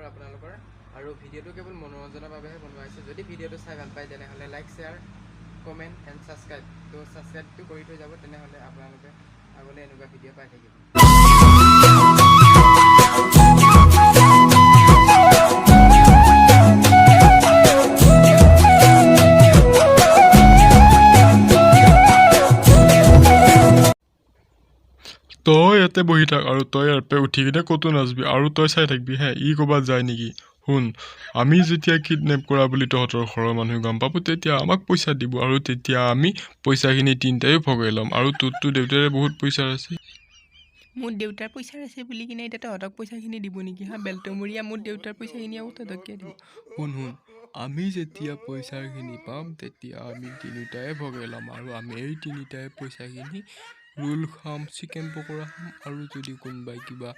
খবৰ আপোনালোকৰ? আৰু ভিডিঅ'টো কেৱল মনোৰঞ্জনৰ বাবেহে বনোৱা হৈছে। যদি ভিডিঅ'টো চাই ভাল পায়, তেনেহ'লে like, share, comment and subscribe। তো ছাবস্ক্ৰাইবটো কৰি থৈ যাব, তেনেহ'লে আপোনালোকে আগলৈ এনেকুৱা ভিডিঅ' পাই থাকিব। তই ইয়াতে বহি থাক আৰু তই ইয়াৰ পৰা উঠি কিনে ক'তো নাযাবি আৰু তই চাই থাকিবি হে, ই ক'ৰবাত যায় নেকি। শুন, আমি যেতিয়া কিডনেপ কৰা বুলি তহঁতৰ ঘৰৰ মানুহে গম পাব, তেতিয়া আমাক পইচা দিব আৰু তেতিয়া আমি পইচাখিনি তিনিটায়ো ভগাই ল'ম। আৰু তোৰতো দেউতাৰে বহুত পইচা আছে। মোৰ দেউতাৰ পইচা আছে বুলি কিনে এতিয়া তহঁতক পইচাখিনি দিব নেকি হা বেলটোমূৰীয়া? মোৰ দেউতাৰ পইচাখিনি আকৌ তহঁতক কিয় দিব? শুন শুন, আমি যেতিয়া পইচাখিনি পাম, তেতিয়া আমি তিনিটাই ভগাই ল'ম আৰু আমি এই তিনিটাই পইচাখিনি ৰোল খাম, চিকেন পকৰা খাম আৰু যদি কোনোবাই কিবা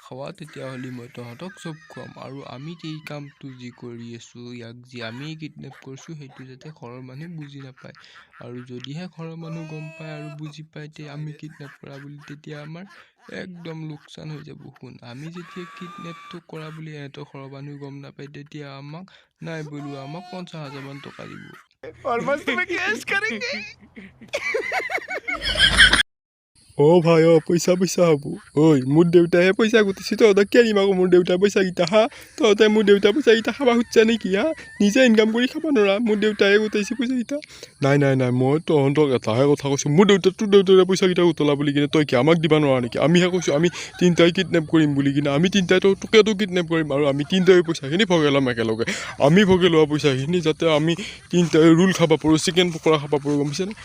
খোৱা, তেতিয়াহ'লে মই তহঁতক চব খুৱাম। আৰু আমি এই কামটো যি কৰি আছোঁ, ইয়াক যি আমি কিডনেপ কৰিছোঁ, সেইটো যাতে ঘৰৰ মানুহে বুজি নাপায়। আৰু যদিহে ঘৰৰ মানুহ গম পায় আৰু বুজি পায় তে আমি কিডনেপ কৰা বুলি, তেতিয়া আমাৰ একদম লোকচান হৈ যাব। শুন, আমি যেতিয়া কিডনেপটো কৰা বুলি ইহঁতৰ ঘৰৰ মানুহে গম নাপায়, তেতিয়া আমাক নাই বোলো আমাক 50,000মান টকা দিব। और मस्त में कैश करेंगे। অ' ভাই অ', পইচা পইচা হ'ব। ঐ, মোৰ দেউতাহে পইচা গোটাইছে, তহঁতক কিয় দিম আকৌ মোৰ দেউতাৰ পইচাকেইটা হা? তহঁতে মোৰ দেউতাৰ পইচাকেইটা খাব খুজিছা নেকি হা? নিজে ইনকাম কৰি খাব নোৱাৰা? মোৰ দেউতাহে গোটাইছে পইচাকেইটা। নাই নাই নাই, মই তহঁতক এটাহে কথা কৈছোঁ, মোৰ দেউতা তোৰ দেউতাৰে পইচাকেইটা গোটলা বুলি কিনে তই কি আমাক দিব নোৱাৰা নেকি? আমিহে কৈছোঁ আমি তিনিটাই কিডনেপ কৰিম বুলি কিনে। আমি তিনিটাই তোকেতো কিডনেপ কৰিম আৰু আমি তিনিটাই পইচাখিনি ভগাই ল'ম একেলগে। আমি ভগাই লোৱা পইচাখিনি যাতে আমি তিনিটাই ৰোল খাব পাৰোঁ, চিকেন পকৰা খাব পাৰোঁ, গম পাইছেনে?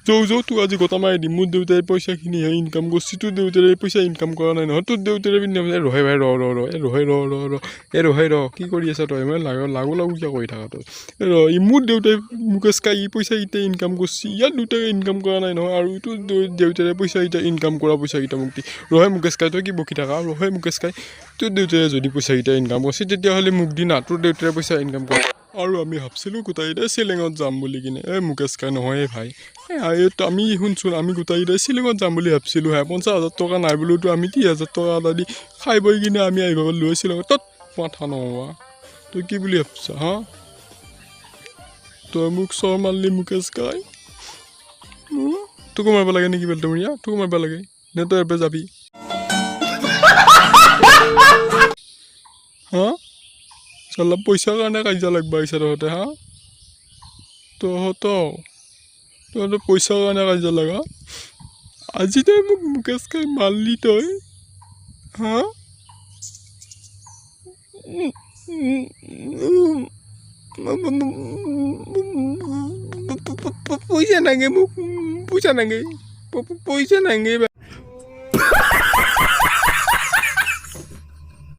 যৌ যৌ, তোক আজি গোটা মাৰি দিম। মোৰ দেউতাই পইচাখিনিহে ইনকাম কৰিছে, তোৰ দেউতাৰে পইচা ইনকাম কৰা নাই নহয়। তোৰ দেউতাৰে ৰহে ভাই, ৰ ৰ ৰ, এই ৰহে, ৰ ৰ ৰ, এই ৰহে, ৰ। কি কৰি আছা তই? মানে লাগো লাগো লাগো কিয় কৰি থাকা তই? ৰ, ই মোৰ দেউতাই মুকেশ কাই ই পইচা এতিয়া ইনকাম কৰিছে, ইয়াৰ দেউতাকে ইনকাম কৰা নাই নহয়। আৰু তোৰ দেউতাৰে পইচা এতিয়া ইনকাম কৰা পইচাকেইটা মোক দি। ৰহে মুকেশ কাই, তই কি বকি থাকা? ৰহে মুকেশ কাই, তোৰ দেউতাৰে যদি পইচাকেইটা ইনকাম কৰিছে, তেতিয়াহ'লে মোক দি না। তোৰ দেউতাৰে পইচা ইনকাম কৰা। আৰু আমি ভাবছিলোঁ গোটেইকেইটাই শ্বিলঙত যাম বুলি কিনে। এই মুকেশ কাই, নহয় ভাই, এই আমি শুনচোন, আমি গোটেইকেইটাই শ্বিলঙত যাম বুলি ভাবছিলোঁ হে। 50,000 টকা নাই বোলোতো আমি 30,000 টকা এটা দি খাই বৈ কিনে আমি আহিব পাৰিলোঁ হয় শ্বিলঙত। তত মাথা নোহোৱা, তই কি বুলি ভাবছা হা? তই মোক চৰ মাৰলি মুকেশ কাই? তোকো মাৰিব লাগে নেকি বেলটমীয়া? তোকো মাৰিব লাগে নে? তই ইয়াৰ পৰা যাবি হা? চালা পইচাৰ কাৰণে কাজিয়া লাগবা আহিছা তহঁতে হা? তহঁতে পইচাৰ কাৰণে কাজিয়া লাগা? আজি তই মোক মুকেশ খাই মাৰলি তই হা? পইচা নাগে মোক, পইচা নাগে, পইচা নাগে।